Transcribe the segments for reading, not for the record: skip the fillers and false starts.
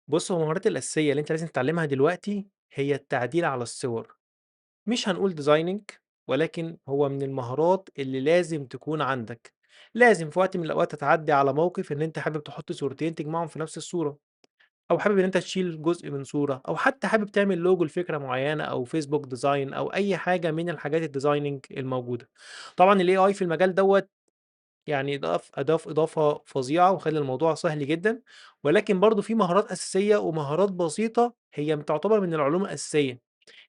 بُص، هو المهارات الأساسية اللي أنت لازم تتعلمها دلوقتي هي التعديل على الصور، مش هنقول designing، ولكن هو من المهارات اللي لازم تكون عندك. لازم في وقت من الأوقات هتعدي على موقف إن أنت حابب تحط صورتين تجمعهم في نفس الصورة، أو حابب إن أنت تشيل جزء من صورة، أو حتى حابب تعمل logo لفكرة معينة أو Facebook design أو أي حاجة من الحاجات الdesigning الموجودة. طبعًا الAI في المجال دوّة يعني أضاف إضافة فظيعة وخلّى الموضوع سهل جدًا، ولكن برضه في مهارات أساسية ومهارات بسيطة هي تعتبر من العلوم الأساسية.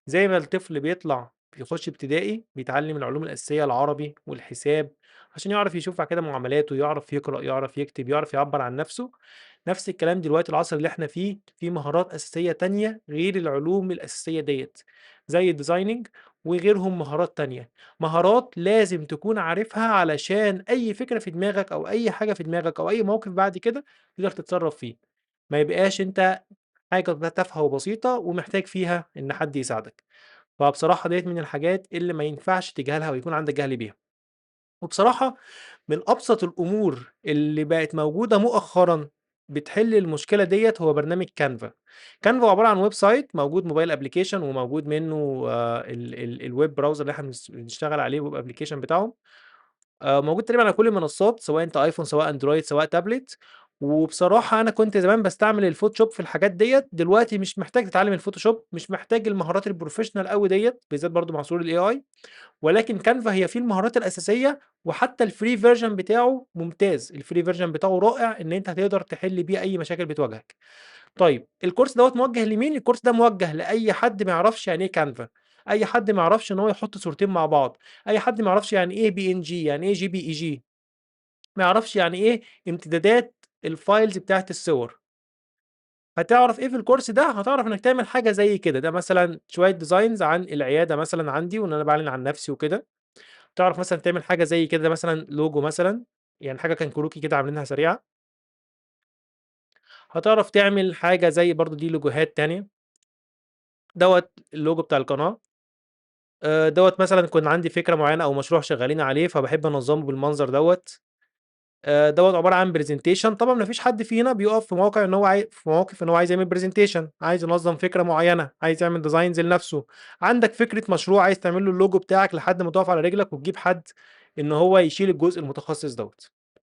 زي ما الطفل بيطلع بيخش ابتدائي بيتعلم العلوم الأساسية العربي والحساب عشان يعرف يشوف بعد كده معاملاته، يعرف يقرأ، يعرف يكتب، يعرف يعبّر عن نفسه. نفس الكلام دلوقتي العصر اللي إحنا فيه، في مهارات أساسية تانية غير العلوم الأساسية ديّة، زي الdesigning وغيرهم مهارات تانية، مهارات لازم تكون عارفها علشان أي فكرة في دماغك أو أي حاجة في دماغك أو أي موقف بعد كده تقدر تتصرّف فيه، ما يبقاش أنت حاجة تافهة وبسيطة ومحتاج فيها إن حد يساعدك. فبصراحة ديّة من الحاجات اللي ما ينفعش تجهلها ويكون عندك جهل بيها. وبصراحة من أبسط الأمور اللي بقت موجودة مؤخرًا بتحل المشكلة ديّة هو برنامج Canva. Canva عبارة عن website موجود mobile application وموجود منه ال ال الweb browser اللي إحنا بنشتغل عليه web application بتاعهم. موجود تقريبًا على كل المنصات سواء أنت iPhone سواء Android سواء تابلت. وبصراحة أنا كنت زمان باستعمل الPhotoshop في الحاجات ديّة، دلوقتي مش محتاج تتعلم الPhotoshop، مش محتاج المهارات الprofessional أوي ديّة، بالذات برضه مع ظهور الAI، ولكن Canva هي فيه المهارات الأساسية، وحتى الfree version بتاعه ممتاز، الfree version بتاعه رائع إن أنت هتقدر تحل بيه أي مشاكل بتواجهك. طيب الcourse دوّة موجه لمين؟ الcourse ده موجه لأي حد ما يعرفش يعني إيه Canva، أي حد ما يعرفش إن هو يحط صورتين مع بعض، أي حد ما يعرفش يعني إيه PNG، يعني إيه JPEG، ما يعرفش يعني إيه امتدادات الfiles بتاعة الصور. هتعرف إيه في الcourse ده؟ هتعرف إنك تعمل حاجة زي كده، ده مثلًا شوية designs عن العيادة مثلًا عندي وإن أنا باعلن عن نفسي وكده. تعرف مثلًا تعمل حاجة زي كده مثلًا logo مثلًا، يعني حاجة كان كروكي كده عاملينها سريعة. هتعرف تعمل حاجة زي برضه دي لوجوهات تانية. دوّة الlogo بتاع القناة. دوّة مثلًا كان عندي فكرة معينة أو مشروع شغالين عليه فباحب أنظمه بالمنظر دوّة. دوّة عبارة عن presentation. طبعًا ما فيش حد فينا بيُقف في مواقف إن هو عايز يعمل presentation، عايز ينظم فكرة معينة، عايز يعمل designs لنفسه، عندك فكرة مشروع عايز تعمل له الlogo بتاعك لحد ما تُقف على رجلك وتجيب حد إن هو يشيل الجزء المتخصص دوّة.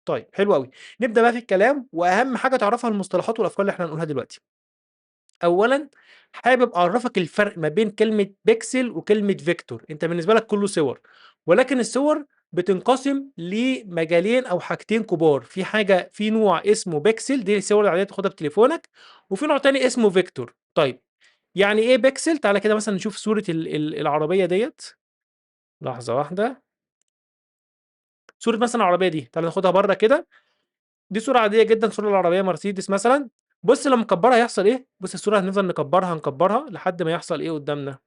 طيب حلو أوي، نبدأ بقى في الكلام، وأهم حاجة تعرفها المصطلحات والأفكار اللي إحنا هنقولها دلوقتي. أولًا حابب أعرّفك الفرق ما بين كلمة pixel وكلمة vector. أنت بالنسبة لك كلّه صور، ولكن الصور بتنقسم لمجالين أو حاجتين كبار، في حاجة في نوع اسمه pixel، دي الصور العادية تاخدها بتليفونك، وفي نوع تاني اسمه vector. طيب يعني إيه pixel؟ تعالَ كده مثلًا نشوف صورة ال ال العربية ديّة. لحظة واحدة. صورة مثلًا العربية دي، تعالَ ناخدها برّه كده، دي صورة عادية جدًا، صورة العربية مرسيدس مثلًا، بُص لمّا نكبّرها هيحصل إيه، بُص الصورة هنفضل نكبّرها، نكبّرها لحد ما يحصل إيه قدّامنا.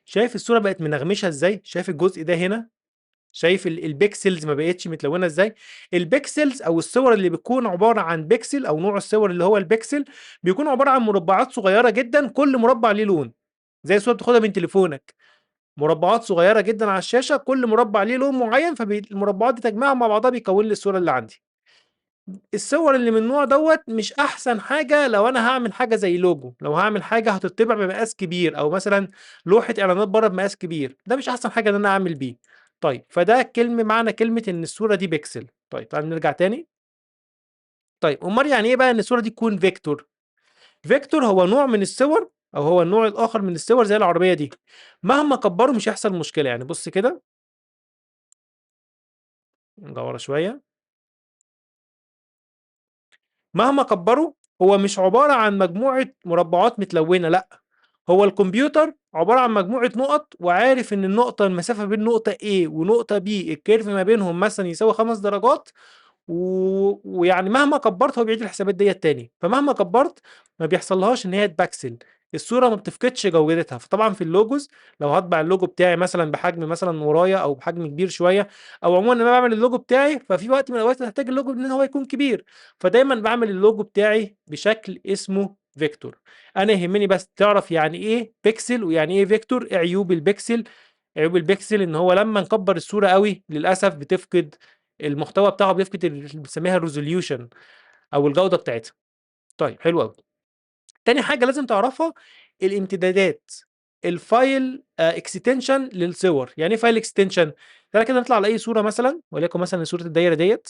شايف الصورة بقت منغمشة إزاي؟ شايف الجزء ده هنا؟ شايف الpixels ما بقتش متلونة إزاي؟ الpixels أو الصور اللي بتكون عبارة عن pixel أو نوع الصور اللي هو الpixel بيكون عبارة عن مربعات صغيرة جدًا، كل مربع ليه لون، زي الصورة بتاخدها من تليفونك، مربعات صغيرة جدًا على الشاشة، كل مربع ليه لون معين، المربعات دي تجميعها مع بعضها بيكون لي الصورة اللي عندي. الصور اللي من النوع دوّة مش أحسن حاجة لو أنا هاعمل حاجة زي logo، لو هاعمل حاجة هتطبع بمقاس كبير أو مثلًا لوحة إعلانات برّه بمقاس كبير، ده مش أحسن حاجة إن أنا أعمل بيه. طيب فده معنى كلمة إن الصورة دي pixel. طيب تعالَ نرجع تاني. طيب أُمّال يعني إيه بقى إن الصورة دي تكون vector؟ vector هو نوع من الصور أو هو النوع الآخر من الصور زي العربية دي، مهما كبّره مش هيحصل مشكلة، يعني بُص كده. نرجع ورا شوية. مهما كبّره هو مش عبارة عن مجموعة مربعات متلونة، لأ، هو الكمبيوتر عبارة عن مجموعة نُقط وعارف إن النقطة المسافة بين نقطة A ونقطة B الcurve ما بينهم مثلًا يساوي 5 درجات، ويعني مهما كبّرت هو بيعيد الحسابات ديّة تاني، فمهما كبّرت ما بيحصلهاش إن هي تبكسل، الصورة ما بتفقدش جودتها. فطبعًا في الlogos لو هاطبع الlogo بتاعي مثلًا بحجم مثلًا ورايا أو بحجم كبير شوية، أو عمومًا أنا باعمل الlogo بتاعي، ففي وقت من الأوقات هاحتاج الlogo إن هو يكون كبير، فدايمًا باعمل الlogo بتاعي بشكل اسمه vector. أنا يهمني بس تعرف يعني إيه pixel ويعني إيه vector، إيه عيوب الpixel. عيوب الpixel إن هو لمّا نكبّر الصورة أوي للأسف بتفقد المحتوى بتاعه، بيفقد اللي بنسميها resolution. أو الجودة بتاعتها. طيب حلو أوي. تاني حاجة لازم تعرفها الامتدادات، ال file extension للصور. يعني إيه file extension؟ تعالَ كده نطلع على أي صورة مثلًا، وليكن مثلًا صورة الدايرة ديّة،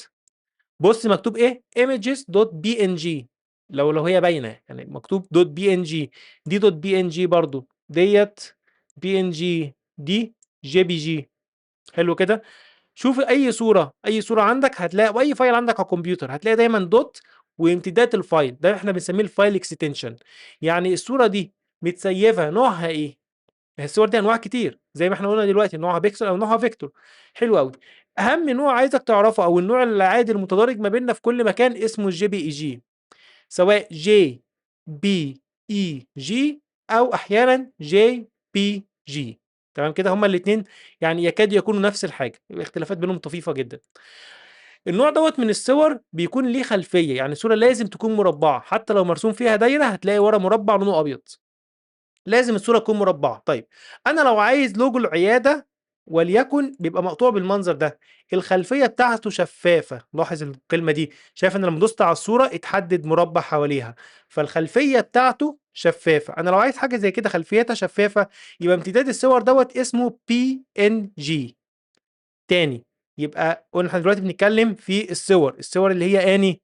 بُص مكتوب إيه؟ images.png، لو هي باينة، يعني مكتوب dot png، دي dot png برضه، ديّة png، دي jpg. حلو كده؟ شوف أي صورة، أي صورة عندك هتلاقي، وأي file عندك على الكمبيوتر هتلاقي دايمًا dot وامتداد ال file، ده إحنا بنسميه ال file extension. يعني الصورة دي متسيفة نوعها إيه؟ ما هي الصور دي أنواع كتير، زي ما إحنا قلنا دلوقتي نوعها بيكسل أو نوعها vector. حلو أوي. أهم نوع عايزك تعرفه أو النوع العادي المتدارج ما بيننا في كل مكان اسمه ال JPEG، سواء JPEG أو أحيانًا JPG. تمام كده؟ هما الاتنين يعني يكاد يكونوا نفس الحاجة، الاختلافات بينهم طفيفة جدًا. النوع دوت من الصور بيكون ليه خلفية، يعني الصورة لازم تكون مربعة، حتى لو مرسوم فيها دايرة هتلاقي ورا مربع لونه أبيض. لازم الصورة تكون مربعة. طيب أنا لو عايز لوجو العيادة وليكن بيبقى مقطوع بالمنظر ده، الخلفية بتاعته شفافة، لاحظ الكلمة دي، شايف إن لما دوست على الصورة اتحدد مربع حواليها، فالخلفية بتاعته شفافة. أنا لو عايز حاجة زي كده خلفيتها شفافة يبقى امتداد الصور دوت اسمه PNG. تاني يبقى قلنا احنا دلوقتي بنتكلم في الصور، الصور اللي هي اني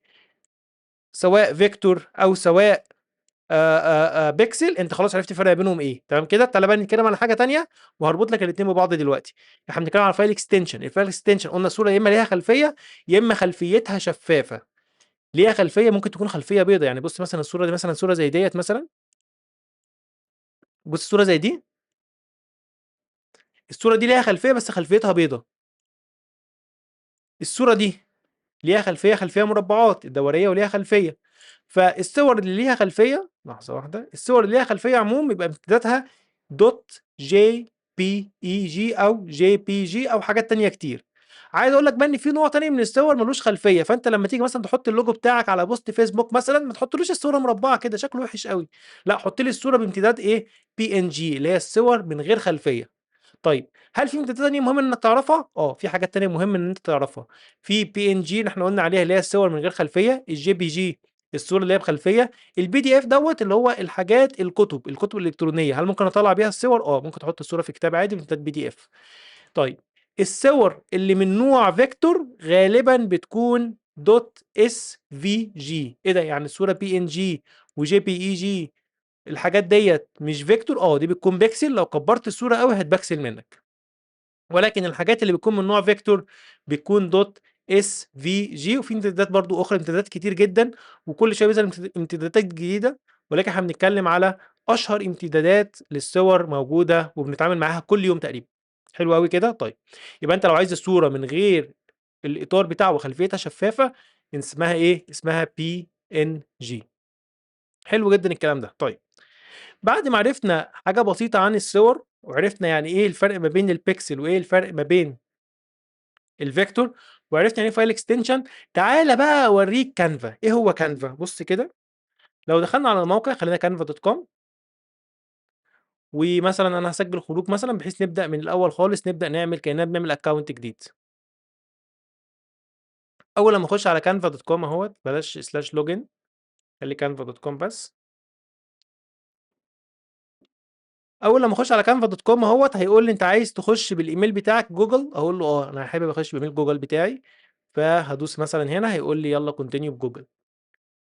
سواء vector او سواء بيكسل، انت خلاص عرفت الفرق بينهم ايه. تمام كده؟ تعالى بقى نتكلم على حاجة تانية وهربط لك الاثنين ببعض دلوقتي. احنا بنتكلم على file extension. ال file extension قلنا الصورة يا اما ليها خلفية يا اما خلفيتها شفافة. ليها خلفية ممكن تكون خلفية بيضاء، يعني بص مثلا الصورة دي، مثلا صوره زي ديت مثلا، بص الصورة زي دي، الصورة دي ليها خلفية بس خلفيتها بيضاء. الصورة دي ليها خلفية، خلفية مربعات الدورية وليها خلفية. فالصور اللي ليها خلفية، لحظة واحدة، الصور اللي ليها خلفية عموما بيبقى امتدادها dot JPEG او JPG او حاجات تانية كتير. عايز اقول لك بقى ان في نوع تاني من الصور ملوش خلفية، فانت لما تيجي مثلا تحط اللوجو بتاعك على post فيسبوك مثلا ما تحطلوش الصورة مربعه كده شكله وحش قوي، لا حط لي الصورة بامتداد ايه؟ PNG اللي هي الصور من غير خلفية. طيب هل في امتدادات تانية مهم انك تعرفها؟ في حاجات تانية مهم ان انت تعرفها. في PNG اللي احنا قلنا عليها اللي هي الصور من غير خلفية، ال JPG الصورة اللي هي بخلفيه، ال PDF دوت اللي هو الحاجات الكتب الالكترونية، هل ممكن اطلع بيها الصور؟ ممكن تحط الصورة في كتاب عادي بامتداد PDF. طيب الصور اللي من نوع vector غالبا بتكون dot SVG. ايه ده؟ يعني الصورة بي ان جي وجي بي اي جي الحاجات ديت مش vector؟ دي بتكون بيكسل، لو كبرت الصورة قوي هتبكسل منك. ولكن الحاجات اللي بتكون من نوع vector بتكون dot SVG. وفي امتدادات برضو اخرى، امتدادات كتير جدا وكل شوية بينزل امتدادات جديدة، ولكن احنا بنتكلم على اشهر امتدادات للصور موجودة وبنتعامل معاها كل يوم تقريبا. حلو قوي كده. طيب يبقى انت لو عايز الصورة من غير الاطار بتاعه وخلفيتها شفافة اسمها ايه؟ اسمها PNG. حلو جدا الكلام ده. طيب بعد ما عرفنا حاجة بسيطة عن الصور وعرفنا يعني ايه الفرق ما بين البيكسل وايه الفرق ما بين ال vector وعرفنا يعني ايه file extension، تعالى بقى اوريك Canva. ايه هو Canva؟ بص كده، لو دخلنا على الموقع خلينا Canva dot com، ومثلا انا هسجل خروج مثلا بحيث نبدا من الاول خالص، نبدا نعمل كاننا بنعمل account جديد. اول لما اخش على Canva dot com اهوت، بلاش slash login، خلي Canva dot com بس. اول لما اخش على Canva dot com اهوت هيقول لي انت عايز تخش بالايميل بتاعك جوجل، اقول له انا حابب اخش بايميل جوجل بتاعي، فهدوس مثلا هنا هيقول لي يلا continue بجوجل.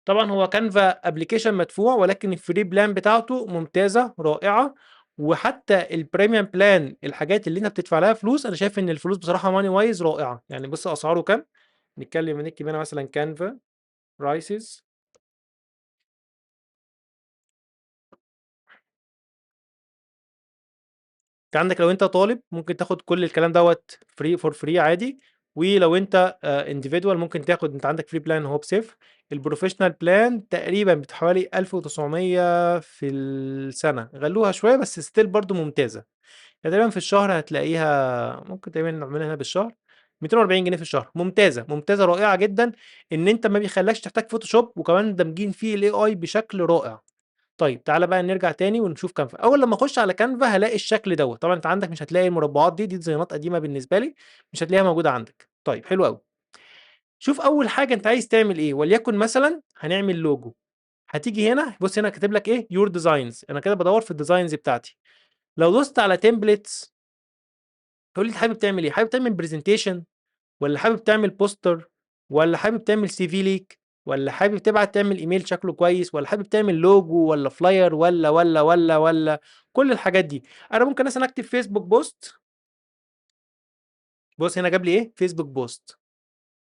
طبعا هو Canva application مدفوع، ولكن ال free plan بتاعته ممتازة رائعة، وحتى ال premium plan الحاجات اللي انت بتدفع لها فلوس انا شايف ان الفلوس بصراحة money wise رائعة. يعني بص اسعاره كام، نكتب هنا مثلا Canva prices، انت عندك لو انت طالب ممكن تاخد كل الكلام دوت free for free عادي، ولو انت individual ممكن تاخد، انت عندك free plan هو بصفر. ال professional plan تقريبا بحوالي 1900 في السنة، غلوها شوية بس still برضو ممتازة. يعني تقريبا في الشهر هتلاقيها ممكن تقريبا نعملها هنا بالشهر 240 جنيه في الشهر. ممتازة ممتازة رائعة جدا، ان انت ما بيخلكش تحتاج Photoshop، وكمان دامجين فيه ال AI بشكل رائع. طيب تعالى بقى نرجع تاني ونشوف Canva. اول لما اخش على Canva هلاقي الشكل دوت. طبعا انت عندك مش هتلاقي المربعات دي، دي ديزاينات قديمة بالنسبة لي، مش هتلاقيها موجودة عندك. طيب حلو قوي. شوف أول حاجة أنت عايز تعمل إيه، وليكن مثلًا هنعمل logo. هتيجي هنا بُص هنا كاتب لك إيه your designs، أنا كده بادوّر في الdesigns بتاعتي. لو دوست على templates هيقول لي أنت حابب تعمل إيه؟ حابب تعمل presentation والّا حابب تعمل poster والّا حابب تعمل CV ليك والّا حابب تبعت تعمل إيميل شكله كويس والّا حابب تعمل logo والّا flyer والّا، والّا، والّا، والّا، كل الحاجات دي. أنا ممكن مثلًا أكتب Facebook post. بُص هنا جاب لي إيه Facebook post.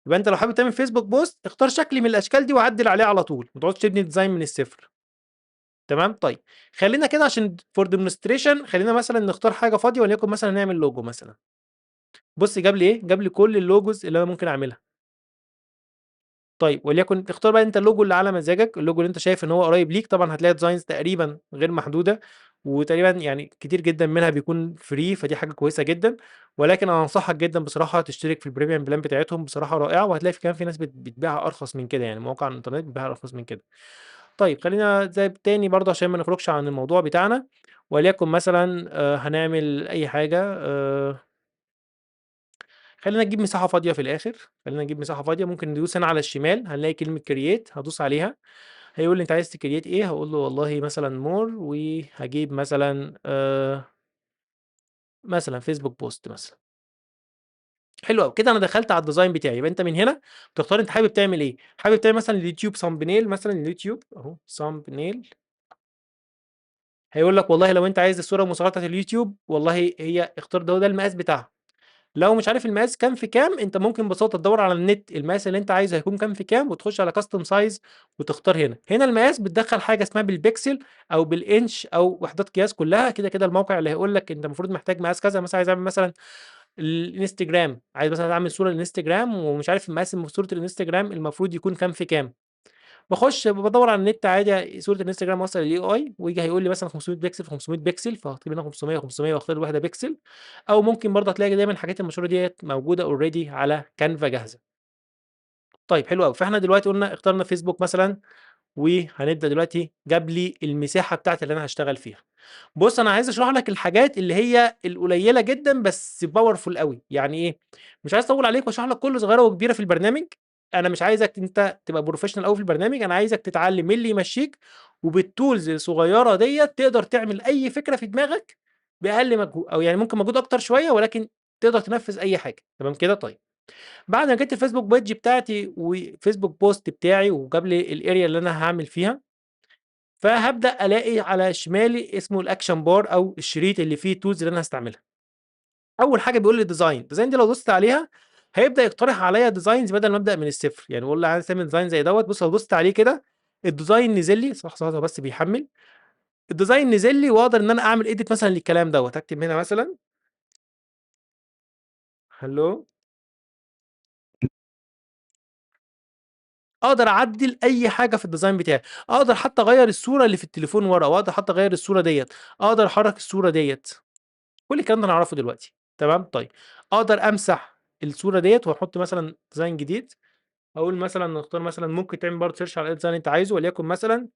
يبقى أنت لو حابب تعمل Facebook post اختار شكل من الأشكال دي وعدِّل عليه على طول، ما تقعدش تبني design من الصفر. تمام؟ طيب خلّينا كده عشان for demonstration خلّينا مثلًا نختار حاجة فاضية، وليكن مثلًا نعمل logo مثلًا. بُص جاب لي إيه، جاب لي كل الlogos اللي أنا ممكن أعملها. طيب وليكن تختار بقى أنت الlogo اللي على مزاجك، الlogo اللي أنت شايف إن هو قريب ليك، طبعًا هتلاقي designs تقريبًا غير محدودة، وتقريبًا يعني كتير جدًا منها بيكون free، فدي حاجة كويسة جدًا، ولكن أنا أنصحك جدًا بصراحة تشترك في الpremium plan بتاعتهم، بصراحة رائعة، وهتلاقي في كمان في ناس بتبيعها أرخص من كده، يعني مواقع على الإنترنت بتبيعها أرخص من كده. طيب خلّينا زي تاني برضه عشان ما نخرجش عن الموضوع بتاعنا، وليكن مثلًا هنعمل أي حاجة، خلّينا نجيب مساحة فاضية في الآخر، خلّينا نجيب مساحة فاضية، ممكن ندوس هنا على الشمال هنلاقي كلمة create، هادوس عليها، هيقول لي أنت عايز تcreate إيه؟ هاقول له والله مثلًا more، وهاجيب مثلًا مثلًا Facebook post مثلًا. حلو أوي، كده أنا دخلت على الdesign بتاعي، يبقى أنت من هنا تختار أنت حابب تعمل إيه، حابب تعمل مثلًا اليوتيوب thumbnail مثلًا، اليوتيوب أهو thumbnail. هيقول لك والله لو أنت عايز الصورة المصغرة بتاعة اليوتيوب والله هي اختار ده وده المقاس بتاعها. لو مش عارف المقاس كام في كام، أنت ممكن ببساطة تدوّر على النت المقاس اللي أنت عايزه هيكون كام في كام، وتخش على custom size وتختار هنا. هنا المقاس بتدخّل حاجة اسمها بالبكسل أو بالإنش أو وحدات قياس كلها، كده، كده الموقع اللي هيقول لك أنت المفروض محتاج مقاس كذا، مثلًا عايز أعمل مثلًا الإنستجرام، عايز مثلًا أعمل صورة للإنستجرام ومش عارف المقاس صورة الإنستجرام المفروض يكون كام في كام. باخش بادوّر على النت عادي صورة الإنستجرام، وأسأل الAI وييجي هيقول لي مثلًا 500 بكسل في 500 بكسل، فهاكتب هنا 500 500 واختار الوحدة بكسل، أو ممكن برضه هتلاقي دايمًا الحاجات المشهورة ديّة موجودة already على Canva جاهزة. طيب حلو أوي، فإحنا دلوقتي قُلنا اخترنا فيسبوك مثلًا، وهنبدأ دلوقتي جاب لي المساحة بتاعتي اللي أنا هاشتغل فيها. بُص أنا عايز أشرح لك الحاجات اللي هي القليلة جدًا بس powerful أوي، يعني إيه؟ مش عايز أطوّل عليك وأشرح لك كل صغيرة وكبيرة في البرنامج، أنا مش عايزك أنت تبقى professional أوي في البرنامج، أنا عايزك تتعلم إيه اللي يمشّيك، وبالtools الصغيرة ديّة تقدر تعمل أي فكرة في دماغك بأقل أو يعني ممكن مجهود أكتر شوية، ولكن تقدر تنفذ أي حاجة، تمام كده؟ طيب. بعد ما جبت الFacebook page بتاعتي وFacebook post بتاعي وجاب لي الarea اللي أنا هاعمل فيها، فهابدأ ألاقي على شمالي اسمه الaction bar أو الشريط اللي فيه الtools اللي أنا هاستعملها. أول حاجة بيقول لي design، design دي لو دوست عليها هيبدأ يقترح عليّا designs بدل ما أبدأ من الصفر، يعني باقول له عايز تعمل design زي دوّة، بُص لو دوست عليه كده الdesign نزل لي، لحظة واحدة بس بيحمّل، الdesign نزل لي وأقدر إن أنا أعمل edit مثلًا للكلام دوّة، أكتب هنا مثلًا hello، أقدر أعدِّل أي حاجة في الdesign بتاعي، أقدر حتى أغيّر الصورة اللي في التليفون ورا، وأقدر حتى أغيّر الصورة ديّة، أقدر أحرّك الصورة ديّة، كل الكلام ده هنعرفه دلوقتي، تمام؟ طيب أقدر أمسح الصورة ديّة وأحط مثلًا design جديد، أقول مثلًا نختار مثلًا، ممكن تعمل برضه search على أي design أنت عايزه، وليكن مثلًا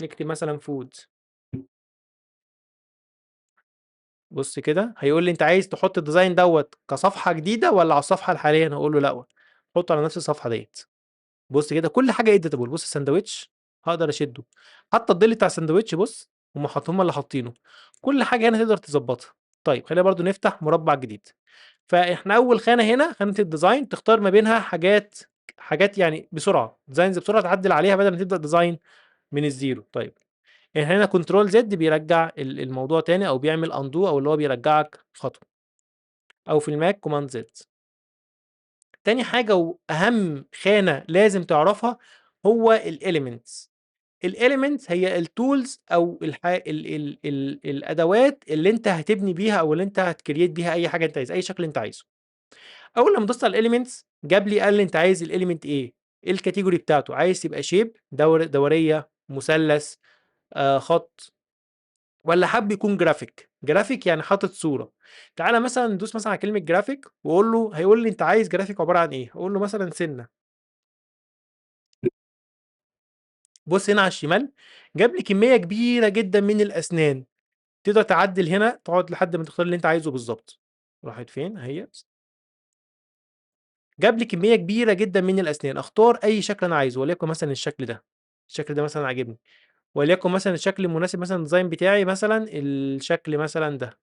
نكتب مثلًا food. بُص كده هيقول لي أنت عايز تحط الdesign دوّة كصفحة جديدة والّا على الصفحة الحالية؟ أنا هاقول له لأ، حطه على نفس الصفحة ديّة. بُص كده كل حاجة editable. بُص الساندوتش هاقدر أشده، حتى الظل بتاع الساندوتش بُص هم اللي حاطينه، كل حاجة هنا تقدر تضبطها. طيب خلينا برضه نفتح مربع جديد. فإحنا أول خانة هنا خانة الdesign تختار ما بينها حاجات يعني بسرعة، designs بسرعة تعدل عليها بدل ما تبدأ design من ال zero. طيب إحنا هنا control Z بيرجع الموضوع تاني، أو بيعمل undo، أو اللي هو بيرجعك خطوة، أو في الماك command Z. تاني حاجة وأهم خانة لازم تعرفها هو الelements. الelements هي الtools أو الح ال ال ال الأدوات اللي أنت هتبني بيها أو اللي أنت هتcreate بيها أي حاجة أنت عايزها، أي شكل أنت عايزه. أول لمّا دوست على الelements جاب لي قال لي أنت عايز الelement إيه؟ إيه الcategory بتاعته؟ عايز تبقى shape دورية، مثلث، خط، والّا حابب يكون graphic؟ graphic يعني حاطط صورة. تعالَ مثلًا ندوس مثلًا على كلمة graphic وقُل له، هيقول لي أنت عايز graphic عبارة عن إيه؟ هاقول له مثلًا سِنّة. بُص هنا على الشمال جاب لي كمية كبيرة جدًا من الأسنان، تقدر تعدل هنا تقعد لحد ما تختار اللي أنت عايزه بالضبط. راحت فين؟ أهيّة. جاب لي كمية كبيرة جدًا من الأسنان، أختار أي شكل أنا عايزه، وليكن مثلًا الشكل ده، الشكل ده مثلًا عاجبني، وليكن مثلًا الشكل المناسب مثلًا الdesign بتاعي مثلًا الشكل مثلًا ده.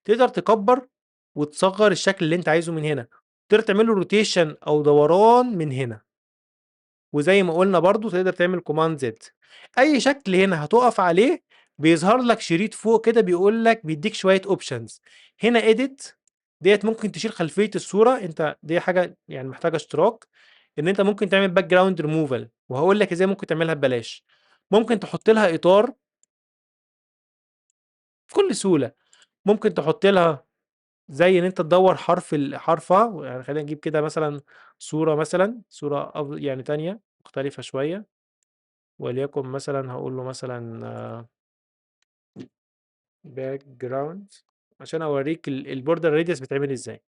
تقدر تكبر وتصغر الشكل اللي أنت عايزه من هنا، تقدر تعمل له rotation أو دوران من هنا. وزي ما قلنا برضو تقدر تعمل command Z. أي شكل هنا هتقف عليه بيظهر لك شريط فوق كده بيقول لك، بيديك شوية options. هنا edit ديت ممكن تشيل خلفية الصورة، انت دي حاجة محتاجة اشتراك، ان انت ممكن تعمل باك جراوند ريموفال، وهقول لك ازاي ممكن تعملها ببلاش. ممكن تحط لها اطار بكل سهولة، ممكن تحط لها زي ان انت تدور حرف حرفها، خلينا نجيب كده مثلا صورة، مثلا صورة تانية مختلفة شوية، وليكن مثلا هقول له مثلا، باك جراوند عشان اوريك ال border radius بيتعمل ازاي.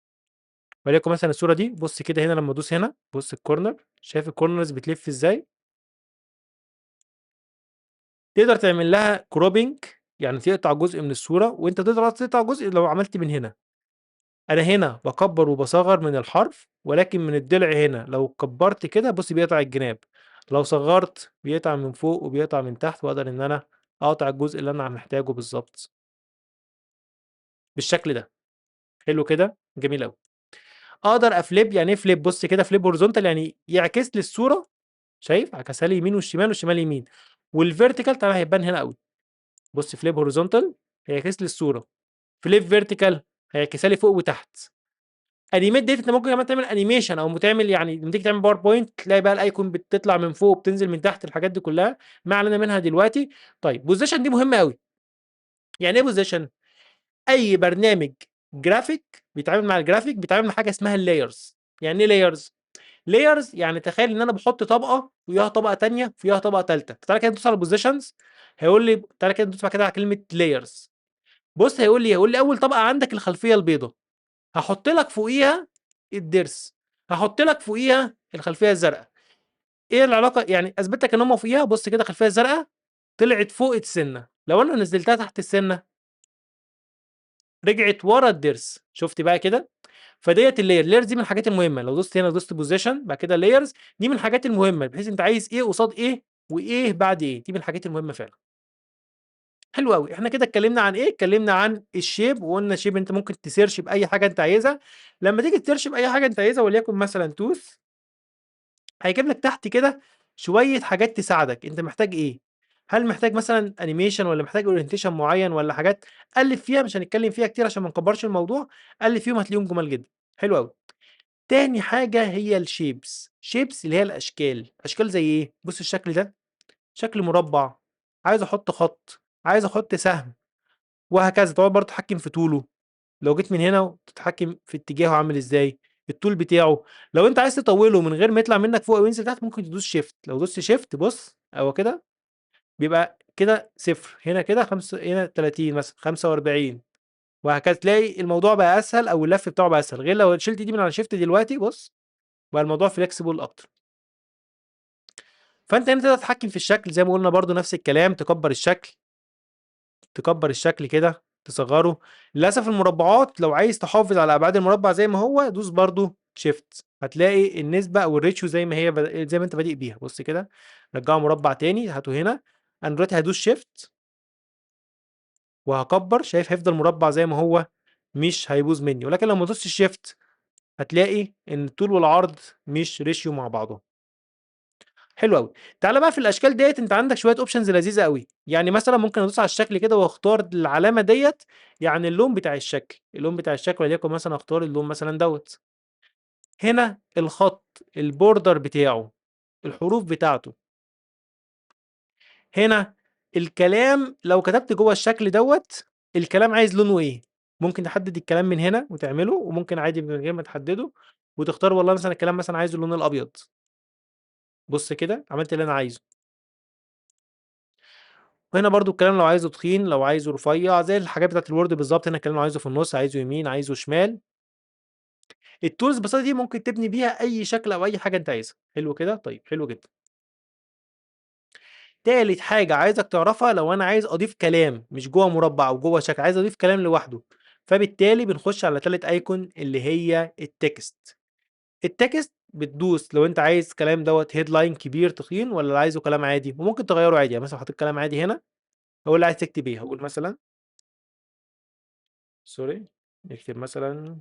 وليكن مثلا الصورة دي، بص كده هنا لما ادوس هنا، بص ال corner، شايف ال corners بتلف ازاي؟ تقدر تعمل لها cropping، يعني تقطع جزء من الصورة، وانت تقدر تقطع جزء لو عملت من هنا. انا هنا بكبر وبصغر من الحرف، ولكن من الضلع هنا لو كبرت كده بص بيقطع الجناب، لو صغرت بيقطع من فوق وبيقطع من تحت، واقدر ان انا اقطع الجزء اللي انا محتاجه بالظبط بالشكل ده. حلو كده، جميل قوي. اقدر ا flip، يعني ايه flip؟ بص كده flip horizontal يعني يعكس لي الصوره، شايف؟ عكسها لي يمين والشمال والشمال يمين. وال vertical طبعا هيبان هنا قوي، بص flip horizontal هيعكس لي الصوره، flip vertical هيعكسها لي فوق وتحت. animate ديت انت ممكن كمان تعمل animation، او تعمل لما تيجي تعمل PowerPoint تلاقي بقى ال icon بتطلع من فوق وبتنزل من تحت، الحاجات دي كلها ما علينا منها دلوقتي. position دي مهمه قوي. يعني ايه position؟ اي برنامج جرافيك بيتعامل مع الجرافيك بيتعامل مع حاجه اسمها ال layers. يعني ايه layers؟ layers يعني تخيل ان انا بحط طبقه فيها طبقه تانية فيها طبقه تالتة. تعالى كده ندوس على ال positions، هيقول لي تعالى كده ندوس بعد كده على كلمه layers. بص هيقول لي اول طبقه عندك الخلفيه البيضاء، هحط لك فوقيها الضرس، هحط لك فوقيها الخلفيه الزرقاء. ايه العلاقه؟ اثبت لك ان هم فوقيها. بص كده الخلفيه الزرقاء طلعت فوق السنه، لو انا نزلتها تحت السنه رجعت ورا الضرس. شفت بقى كده؟ فديت ال layer. ال layers دي من الحاجات المهمه. لو دوست هنا دوست position بعد كده layers، دي من الحاجات المهمه، بحيث انت عايز ايه قصاد ايه وايه بعد ايه، دي من الحاجات المهمه فعلا. حلو قوي. احنا كده اتكلمنا عن ايه؟ اتكلمنا عن ال shape، وقلنا shape انت ممكن ت search باي حاجه انت عايزها. لما تيجي ت search باي حاجه انت عايزها، وليكن مثلا tooth، هيجيب لك تحت كده شويه حاجات تساعدك انت محتاج ايه. هل محتاج مثلا animation، ولا محتاج orientation معين، ولا حاجات؟ قلب فيها، مش هنتكلم فيها كتير عشان ما نكبرش الموضوع، قلب فيهم هتلاقيهم جمال جدا. حلو قوي. تاني حاجه هي ال shapes. shapes اللي هي الاشكال. اشكال زي ايه؟ بص الشكل ده شكل مربع، عايز احط خط، عايز احط سهم، وهكذا. تقعد برضه تتحكم في طوله، لو جيت من هنا تتحكم في اتجاهه عامل ازاي، الطول بتاعه. لو انت عايز تطوله من غير ما يطلع منك فوق وينزل تحت ممكن تدوس shift. لو دوست shift بص اهو كده بيبقى كده صفر، هنا كده 5، هنا 30 مثلا، 45، وهكذا. تلاقي الموضوع بقى اسهل، او اللف بتاعه بقى اسهل. غير لو شلت دي من على shift دلوقتي بص بقى الموضوع flexible اكتر. فانت هنا تقدر تتحكم في الشكل زي ما قلنا برضو نفس الكلام، تكبر الشكل، تكبر الشكل كده، تصغره. للاسف المربعات لو عايز تحافظ على ابعاد المربع زي ما هو دوس برضو shift، هتلاقي النسبه او ال ratio زي ما هي زي ما انت بادئ بيها. بص كده رجعه مربع تاني، هاته هنا. انا دلوقتي هدوس shift وهكبر، شايف هيفضل مربع زي ما هو مش هيبوظ مني. ولكن لو ما دوستش shift هتلاقي ان الطول والعرض مش ratio مع بعضهم. حلو قوي. تعالى بقى في الاشكال ديت انت عندك شويه options لذيذه قوي. مثلا ممكن ادوس على الشكل كده واختار العلامه ديت، يعني اللون بتاع الشكل، اللون بتاع الشكل، وليكن مثلا اختار اللون مثلا دوت. هنا الخط، ال border بتاعه، الحروف بتاعته. هنا الكلام لو كتبت جوه الشكل دوت الكلام عايز لونه ايه، ممكن تحدد الكلام من هنا وتعمله، وممكن عادي من غير ما تحدده وتختار والله مثلا الكلام مثلا عايزه اللون الابيض. بص كده عملت اللي انا عايزه. وهنا برضو الكلام لو عايزه تخين، لو عايزه رفيع، زي الحاجات بتاعت ال Word بالظبط. هنا الكلام لو عايزه في النص، عايزه يمين، عايزه شمال. ال tools البسيطه دي ممكن تبني بيها اي شكل او اي حاجه انت عايزها. حلو كده؟ طيب حلو جدا. تالت حاجة عايزك تعرفها، لو أنا عايز أضيف كلام مش جوه مربع أو جوه شكل، عايز أضيف كلام لوحده، فبالتالي بنخش على تالت icon اللي هي ال text. ال text بتدوس لو أنت عايز كلام دوت headline كبير تخين، ولا عايزه كلام عادي، وممكن تغيره عادي. يعني مثلا حطيت كلام عادي هنا، هقول له عايز تكتب إيه، هقول مثلا sorry، نكتب مثلا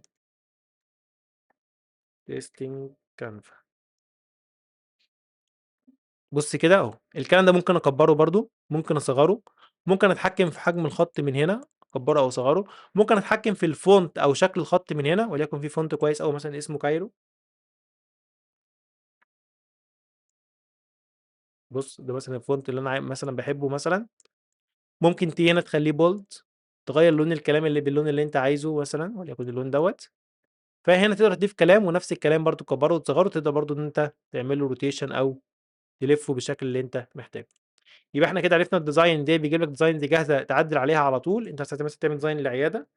testing Canva. بص كده اهو، الكلام ده ممكن اكبره برضو، ممكن اصغره، ممكن اتحكم في حجم الخط من هنا، اكبره او اصغره، ممكن اتحكم في ال font او شكل الخط من هنا، وليكن في font كويس او مثلا اسمه Cairo. بص ده مثلا ال font اللي انا مثلا بحبه مثلا. ممكن تيجي هنا تخليه bold، تغير لون الكلام اللي باللون اللي انت عايزه مثلا، وليكن اللون دوت. فهنا تقدر تضيف كلام، ونفس الكلام برضو تكبره وتصغره، تقدر برضو ان انت تعمل له rotation او تلفه بالشكل اللي انت محتاجه. يبقى احنا كده عرفنا ال design ده بيجيب لك design دي جاهزه تعدل عليها على طول. انت مثلا تعمل design للعياده،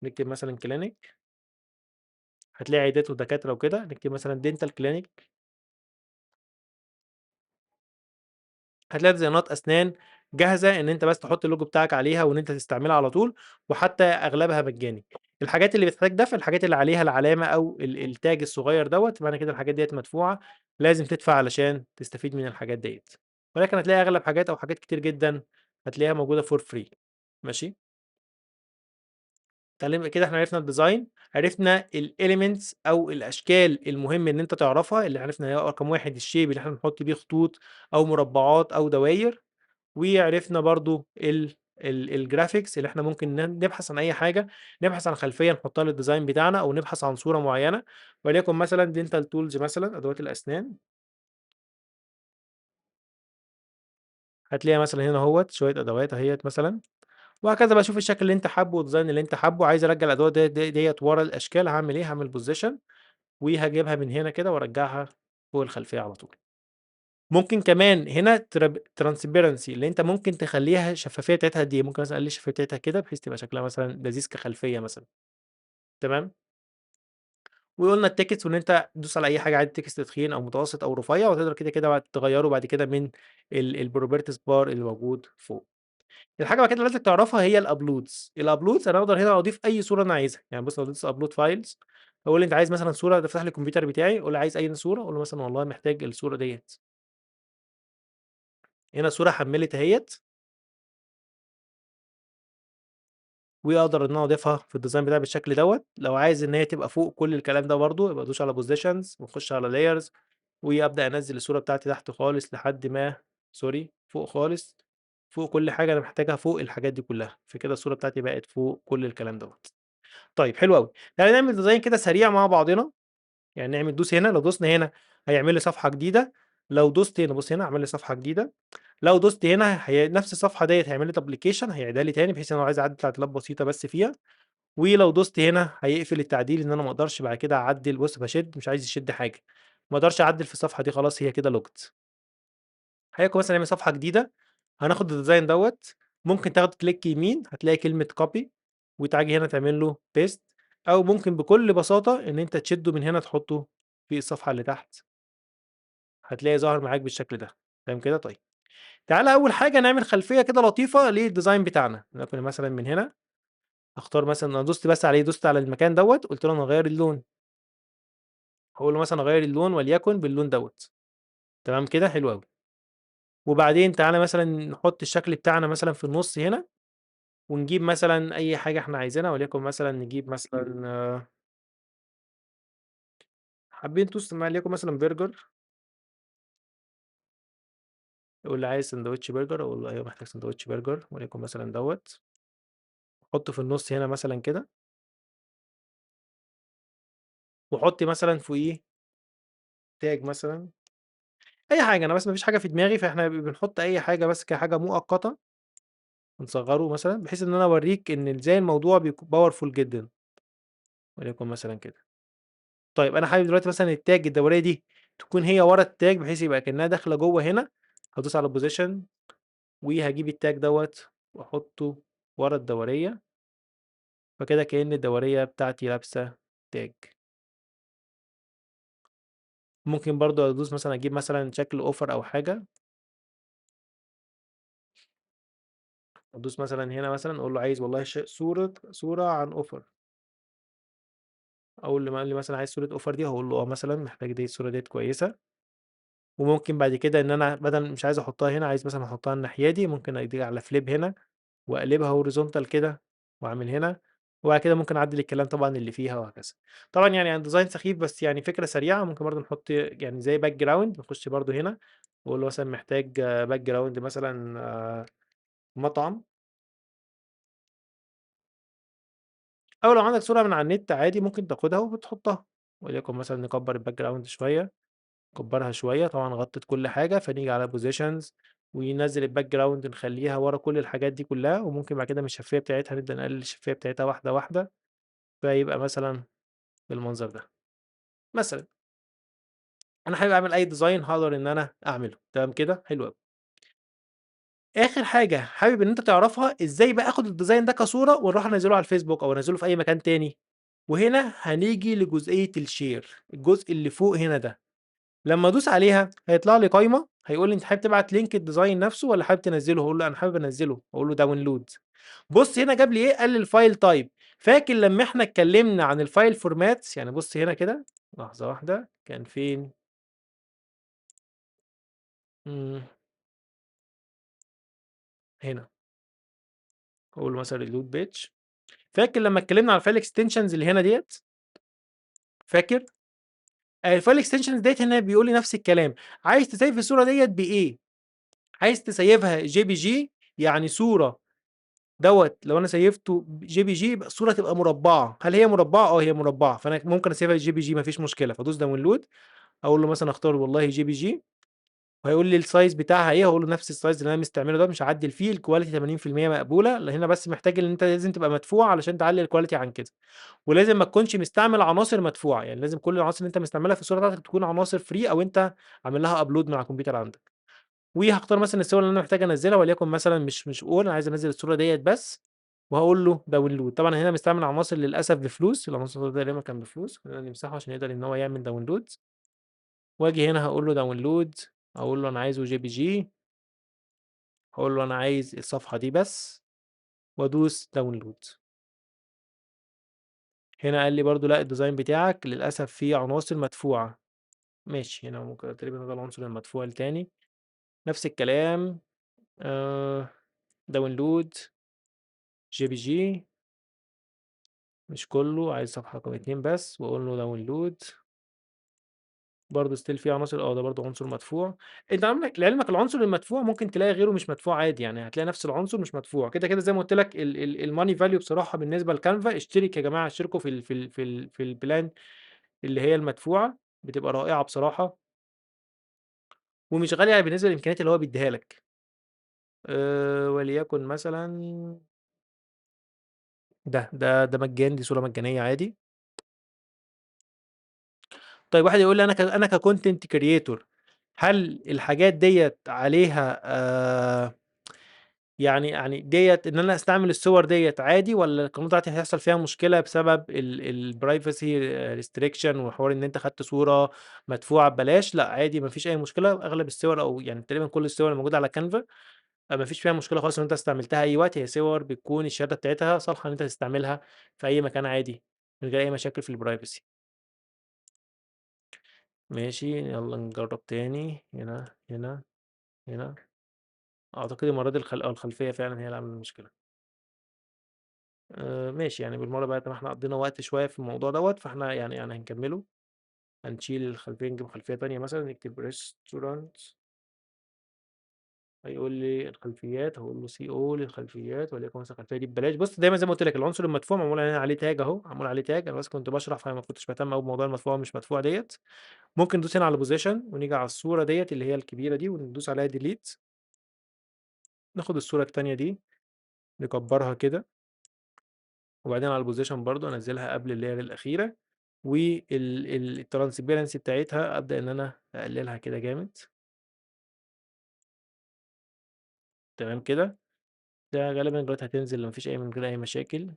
نكتب مثلا clinic، هتلاقي عيادات ودكاتره وكده، نكتب مثلا dental clinic، هتلاقي ديزاينات اسنان جاهزه ان انت بس تحط اللوجو بتاعك عليها وان انت تستعملها على طول، وحتى اغلبها مجاني. الحاجات اللي بتحتاج دفع، الحاجات اللي عليها العلامه او ال tag الصغير دوت، معنى كده الحاجات ديت مدفوعه، لازم تدفع علشان تستفيد من الحاجات ديت. ولكن هتلاقي اغلب حاجات او حاجات كتير جدا هتلاقيها موجوده for free. ماشي، تعلم كده احنا عرفنا ال design، عرفنا ال elements او الاشكال المهم ان انت تعرفها، اللي عرفنا هي رقم 1 ال shape اللي احنا بنحط بيه خطوط او مربعات او دواير، وعرفنا برضو ال graphics اللي احنا ممكن نبحث عن اي حاجه، نبحث عن خلفيه نحطها لل design بتاعنا، او نبحث عن صوره معينه، وليكن مثلا dental tools مثلا، ادوات الاسنان، هتلاقيها مثلا هنا اهوت شويه ادوات اهيت مثلا، وهكذا بقى. شوف الشكل اللي انت حابه وال design اللي انت حابه. عايز ارجع الادوات ديت ورا الاشكال، هعمل ايه؟ هعمل position وهجيبها من هنا كده وارجعها فوق الخلفيه على طول. ممكن كمان هنا transparency اللي انت ممكن تخليها الشفافيه بتاعتها دي، ممكن مثلا اقلل الشفافيه بتاعتها كده بحيث تبقى شكلها مثلا لذيذ كخلفيه مثلا. تمام. وقلنا ال text، وان انت تدوس على اي حاجه عادي، text تخين او متوسط او رفيع، وتقدر كده كده بعد تغيره بعد كده من ال properties bar اللي موجود فوق. الحاجه بعد كده اللي لازم تعرفها هي ال uploads. ال uploads انا اقدر هنا اضيف اي صوره انا عايزها. يعني بص لو دوست upload files، اقول انت عايز مثلا صوره، ده فتح لي الكمبيوتر بتاعي، اقول له عايز اي صوره، اقول له مثلا والله محتاج الصوره ديت. هنا صوره حملت اهيت، واقدر ان انا اضيفها في ال design بتاعي بالشكل دوت. لو عايز ان هي تبقى فوق كل الكلام ده برضو، يبقى ادوس على positions واخش على layers، وابدا انزل الصوره بتاعتي تحت خالص لحد ما، sorry، فوق خالص، فوق كل حاجه انا محتاجها، فوق الحاجات دي كلها. فكده الصوره بتاعتي بقت فوق كل الكلام دوت. طيب حلو قوي. تعالى نعمل design كده سريع مع بعضنا. يعني نعمل دوس هنا، لو دوسنا هنا هيعمل لي صفحه جديده، لو دوست هنا بص هنا عمل لي صفحه جديده، لو دوست هنا نفس الصفحه ديت هيعمل لي duplication، هيعيدها لي تاني بحيث ان انا عايز اعدل تعديلات بسيطه بس فيها. ولو دوست هنا هيقفل التعديل، ان انا ما اقدرش بعد كده اعدل. بص بشد، مش عايز يشد حاجه، ما اقدرش اعدل في الصفحه دي، خلاص هي كده locked. هيكون مثلا نعمل صفحه جديده، هناخد ال design دوت، ممكن تاخد click يمين هتلاقي كلمه copy، وتعجي هنا تعمل له paste، او ممكن بكل بساطه ان انت تشده من هنا تحطه في الصفحه اللي تحت، هتلاقي ظهر معاك بالشكل ده. تمام كده. طيب تعالى اول حاجه نعمل خلفيه كده لطيفه لل design بتاعنا. ناخد مثلا من هنا، اختار مثلا، انا دوست بس عليه، دوست على المكان دوت، قلت له انا هغير اللون، هقول له مثلا غير اللون وليكن باللون دوت. تمام كده، حلو قوي. وبعدين تعالى مثلا نحط الشكل بتاعنا مثلا في النص هنا، ونجيب مثلا اي حاجه احنا عايزينها، وليكن مثلا نجيب مثلا، حابين توست، وليكن مثلا برجر، يقول لي عايز سندوتش برجر، اقول له ايوه محتاج سندوتش برجر، وليكن مثلا دوت، حطه في النص هنا مثلا كده، وحط مثلا فوقيه tag مثلا، اي حاجه. انا بس مفيش حاجه في دماغي، فاحنا بنحط اي حاجه بس كحاجه مؤقته، نصغره مثلا بحيث ان انا اوريك ان ازاي الموضوع بيكون powerful جدا، وليكن مثلا كده. طيب انا حابب دلوقتي مثلا ال tag الدوريه دي تكون هي ورا ال tag، بحيث يبقى كانها داخله جوه هنا. هدوس على position وهجيب ال tag دوت واحطه ورا الدوريه، فكده كأن الدوريه بتاعتي لابسه tag. ممكن برضو ادوس مثلا اجيب مثلا شكل offer او حاجه، أدوس مثلًا هنا مثلًا أقول له عايز والله صورة عن offer. أول لما قال لي مثلًا عايز صورة offer دي، هاقول له مثلًا محتاج دي، الصورة ديّة كويسة. وممكن بعد كده إن أنا بدل مش عايز أحطها هنا، عايز مثلًا أحطها الناحية دي، ممكن أدي على flip هنا وأقلبها horizontal كده وأعمل هنا، وبعد كده ممكن أعدل الكلام طبعًا اللي فيها وهكذا. طبعًا design سخيف، بس فكرة سريعة. ممكن برضه نحط زي background، نخش برضه هنا وأقول له مثلًا محتاج background مثلًا، مطعم. أو لو عندك صورة من على النت عادي ممكن تاخدها وبتحطها، وليكن مثلًا نكبر الbackground شوية، نكبرها شوية، طبعًا غطت كل حاجة، فنيجي على positions وينزل الbackground نخليها ورا كل الحاجات دي كلها، وممكن بعد كده من الشفافية بتاعتها نبدأ نقلل الشفافية بتاعتها واحدة واحدة، فيبقى مثلًا بالمنظر ده مثلًا. أنا حابب أعمل أي design هاقدر إن أنا أعمله، تمام كده؟ حلو أوي. آخر حاجة حابب إن أنت تعرفها، إزاي بقى آخد الdesign ده كصورة وأروح أنزله على الفيسبوك أو أنزله في أي مكان تاني. وهنا هنيجي لجزئية الشير، الجزء اللي فوق هنا ده. لما أدوس عليها هيطلع لي قايمة، هيقول لي أنت حابب تبعت link الديزاين نفسه ولا حابب تنزله؟ هقول له أنا حابب أنزله، هقول له download. بص هنا جاب لي إيه؟ قال لي ال file type. فاكر لما إحنا اتكلمنا عن ال file formats؟ بص هنا كده، لحظة واحدة، كان فين؟ هنا. هقول له مثلا reload page. فاكر لما اتكلمنا على ال file extensions اللي هنا ديت؟ فاكر؟ ال file extensions ديت هنا بيقول لي نفس الكلام، عايز تسيف الصورة ديت بإيه؟ عايز تسيفها JPG، يعني صورة دوت لو أنا سيفته JPG يبقى الصورة تبقى مربعة. هل هي مربعة؟ هي مربعة، فأنا ممكن أسيفها JPG مفيش مشكلة. فأدوس download، أقول له مثلاً أختار والله JPG، وهيقول لي ال size بتاعها إيه، هقول له نفس ال size اللي أنا مستعمله ده مش هعدل فيه، ال quality تمانين في المية مقبولة، لأن هنا بس محتاج إن أنت لازم تبقى مدفوع علشان تعلي ال quality عن كده، ولازم ما تكونش مستعمل عناصر مدفوعة، لازم كل العناصر اللي أنت مستعملها في الصورة بتاعتك تكون عناصر free أو أنت عامل لها upload من على الكمبيوتر عندك. وهختار مثلاً الصور اللي أنا محتاج أنزلها، وليكن مثلاً مش قول أنا عايز أنزل الصورة ديت بس، وهقول له download. طبعاً هنا مستعمل عناصر للأسف بفلوس، العناصر ده تقريباً كان بفلوس، خلينا نمسحه عشان يقدر إن هو يعمل download. واجي هنا هقول له download، هقول له أنا عايزه JPG، هقول له أنا عايز الصفحة دي بس، وأدوس download. هنا قال لي برضو لا ال design بتاعك للأسف فيه عناصر مدفوعة. ماشي، هنا ممكن تقريباً ده العنصر المدفوع التاني، نفس الكلام، download JPG، مش كله، عايز صفحة رقم 2 بس، وأقول له download. برضه still فيه عناصر، ده برضه عنصر مدفوع. انت عندك لعلمك العنصر المدفوع ممكن تلاقي غيره مش مدفوع عادي، هتلاقي نفس العنصر مش مدفوع كده كده. زي ما قلت لك ال money value بصراحه بالنسبه لكانفا، اشترك يا جماعه، اشتركوا في ال plan اللي هي المدفوعه، بتبقى رائعه بصراحه ومش غاليه بالنسبه للامكانيات اللي هو بيديها لك. وليكن مثلا ده مجاني، دي صوره مجانيه عادي. طيب واحد يقول لي انا ك content creator، هل الحاجات ديت عليها، يعني ديت ان انا استعمل الصور ديت عادي، ولا القناه بتاعتي هيحصل فيها مشكله بسبب ال privacy restriction وحوار ان انت خدت صوره مدفوعه ببلاش؟ لا عادي، مفيش اي مشكله. اغلب الصور او تقريبا كل الصور الموجوده على كانفا مفيش فيها مشكله خالص ان انت استعملتها اي وقت. هي صور بتكون الشهاده بتاعتها صالحه ان انت تستعملها في اي مكان عادي من غير اي مشاكل في ال privacy. ماشي، يلا نجرب تاني. هنا، هنا، هنا. أعتقد المرة دي الخلفية فعلاً هي اللي عاملة المشكلة. ماشي، بالمرة بقى طب إحنا قضينا وقت شوية في الموضوع دوت، فإحنا هنكمله. هنشيل الخلفية، نجيب خلفية تانية مثلاً، نكتب restaurant. هيقول لي الخلفيات، هقول له see all الخلفيات، وليكن مثلاً الخلفية دي ببلاش. بص دايماً زي ما قلت لك العنصر المدفوع معمول عليه tag أهو، معمول عليه tag. أنا بس كنت بشرح فما كنتش بهتم أوي بموضوع المدفوع ومش مدفوع ديت. ممكن ندوس هنا على position ونيجي على الصورة ديت اللي هي الكبيرة دي وندوس عليها delete. ناخد الصورة التانية دي نكبرها كده، وبعدين على ال position برضو انزلها قبل ال layer الأخيرة، وال transparency بتاعتها أبدأ إن أنا أقللها كده جامد. تمام كده، ده غالبا دلوقتي هتنزل لو مفيش أي من غير أي مشاكل.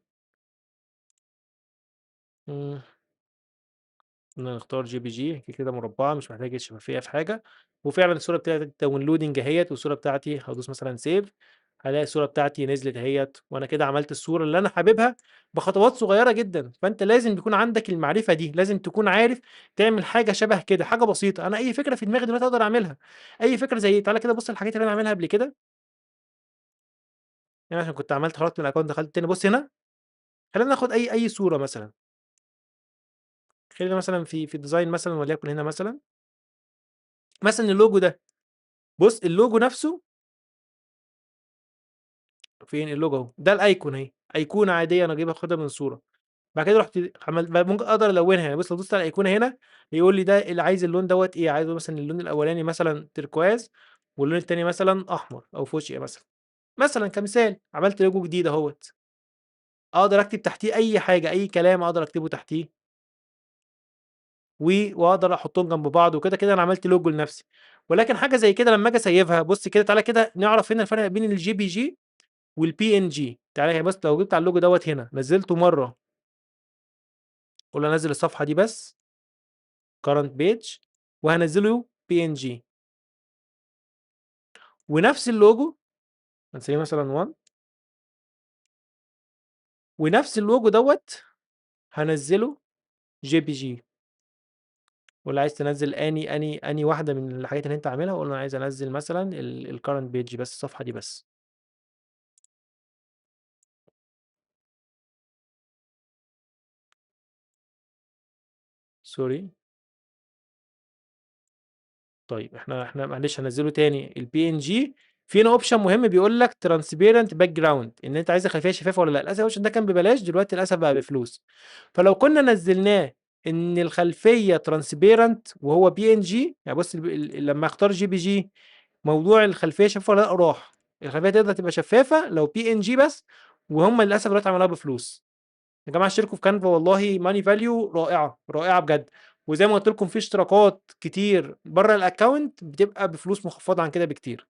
نختار JPG كده كده مربعة مش محتاج الشفافية في حاجة. وفعلا الصورة بتاعتي downloading اهيت، والصورة بتاعتي هدوس مثلا save، هالاقي الصورة بتاعتي نزلت أهيّة، وأنا كده عملت الصورة اللي أنا حاببها بخطوات صغيرة جدًا. فأنت لازم يكون عندك المعرفة دي، لازم تكون عارف تعمل حاجة شبه كده، حاجة بسيطة. أنا أي فكرة في دماغي دلوقتي أقدر أعملها، أي فكرة زي تعالَ كده بُص الحاجات اللي أنا عاملها قبل كده. عشان كنت عملت خرجت من الaccount دخلت تاني. بُص هنا، خلّينا ناخد أي صورة مثلًا، خلّينا مثلًا في design مثلًا، وليكن هنا مثلًا الlogo ده. بُص الlogo نفسه، فين الlogo أهو، ده الicon أهي، أيقونة عادية أنا جايبها آخدها من صورة. بعد كده رُحت عملت بقى ممكن أقدر ألونها، بُص لو دوست على الأيقونة هنا يقول لي ده اللي عايز اللون دوّة إيه، عايزه مثلًا اللون الأولاني مثلًا تركواز، واللون التاني مثلًا أحمر أو فوشيا مثلًا. مثلًا كمثال عملت لوجو جديد أهوّة، أقدر أكتب تحتيه أي حاجة، أي كلام أقدر أكتبه تحتيه، وأقدر أحطهم جنب بعض وكده. كده أنا عملت لوجو لنفسي. ولكن حاجة زي كده لما أجي أسيفها، بص كده تعالى كده نعرف هنا الفرق بين الجي بي جي والبي ان جي. تعالى هنا بس، لو جبت على اللوجو دوت هنا نزلته مرة، قول له نزل الصفحة دي بس current page، وهنزله بي ان جي، ونفس اللوجو هنسميه مثلا 1، ونفس اللوجو دوت هنزله جي بي جي. ولا عايز تنزل اني واحده من الحاجات اللي انت عاملها؟ قول له انا عايز انزل مثلا ال current page بس، الصفحه دي بس. سوري، طيب احنا معلش هنزله تاني البي ان جي. في هنا اوبشن مهم بيقول لك ترانسبيرنت باك جراوند، ان انت عايز الخلفيه شفافه ولا لا. للاسف الاوبشن ده كان ببلاش، دلوقتي للاسف بقى بفلوس. فلو كنا نزلناه ان الخلفيه ترانسبيرنت وهو بي ان جي، بص لما اختار جي بي جي موضوع الخلفيه شفافه ولا لا راح. الخلفيه تقدر تبقى شفافه لو بي ان جي بس، وهم للاسف دلوقتي عملوها بفلوس. يا جماعه اشتركوا في كانفا، والله ماني فاليو رائعه، رائعه بجد. وزي ما قلت لكم في اشتراكات كتير بره الاكونت بتبقى بفلوس مخفضه عن كده بكتير.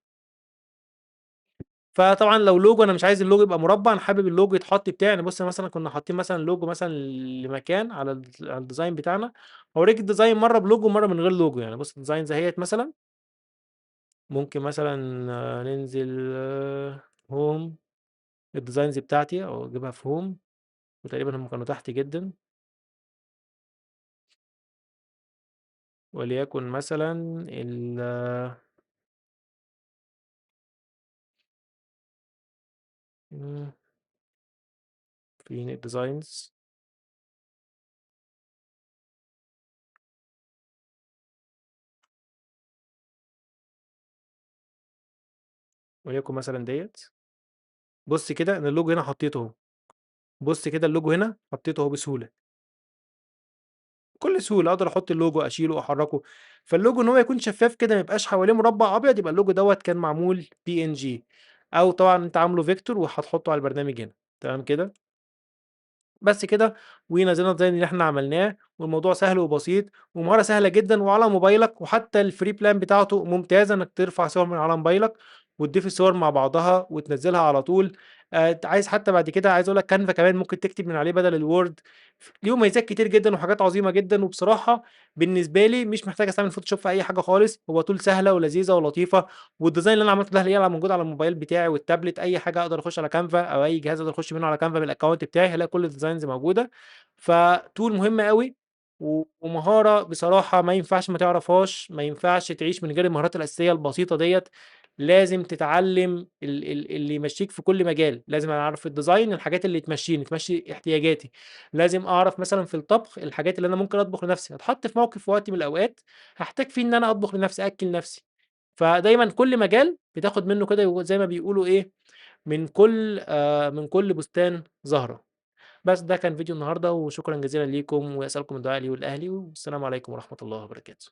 فطبعا لو لوجو، انا مش عايز اللوجو يبقى مربع، انا حابب اللوجو يتحط بتاعي. بص مثلا كنا حاطين مثلا لوجو مثلا لمكان على الديزاين بتاعنا، هوريك الديزاين مره بلوجو ومره من غير لوجو. بص الديزاين زي اهيت مثلا، ممكن مثلا ننزل هوم، الديزاينز بتاعتي او اجيبها في هوم، وتقريبا هم كانوا تحت جدا. وليكن مثلا ال فين الديزاينز؟ وليكن مثلا ديت. بص كده ان اللوجو هنا حطيته اهو، بص كده اللوجو هنا حطيته اهو بسهوله، بكل سهوله اقدر احط اللوجو، اشيله، احركه. فاللوجو ان هو يكون شفاف كده، ما يبقاش حواليه مربع ابيض، يبقى اللوجو دوت كان معمول بي ان جي، او طبعا انت عامله فيكتور وهتحطه على البرنامج هنا. تمام كده، بس كده. ونزلنا الديزاين اللي احنا عملناه، والموضوع سهل وبسيط ومهارة سهلة جدا، وعلى موبايلك، وحتى الفري بلان بتاعته ممتازة، انك ترفع صور من على موبايلك وتضيف الصور مع بعضها وتنزلها على طول. عايز حتى بعد كده، عايز اقول لك كانفا كمان ممكن تكتب من عليه بدل الوورد. ليه مميزات كتير جدا وحاجات عظيمه جدا. وبصراحه بالنسبه لي مش محتاج استعمل فوتوشوب في اي حاجه خالص، هو تول سهله ولذيذه ولطيفه. والديزاين اللي انا عملته ده هلاقيه موجود على الموبايل بتاعي والتابلت، اي حاجه اقدر اخش على كانفا او اي جهاز اقدر اخش منه على كانفا بالاكونت بتاعي، هلاقي كل الديزاينز موجوده. فتول مهم قوي ومهاره بصراحه ما ينفعش ما تعرفهاش، ما ينفعش تعيش من غير المهارات الاساسيه البسيطه ديت. لازم تتعلم اللي يمشيك في كل مجال. لازم اعرف في الديزاين الحاجات اللي تمشيني، تمشي احتياجاتي. لازم اعرف مثلا في الطبخ الحاجات اللي انا ممكن اطبخ لنفسي. هتحط في موقف في وقت من الاوقات هحتاج فيه ان انا اطبخ لنفسي، اكل نفسي. فدايما كل مجال بتاخد منه كده زي ما بيقولوا ايه، من كل بستان زهرة. بس ده كان فيديو النهارده، وشكرا جزيلا ليكم، واسالكم الدعاء لي ولاهلي، والسلام عليكم ورحمه الله وبركاته.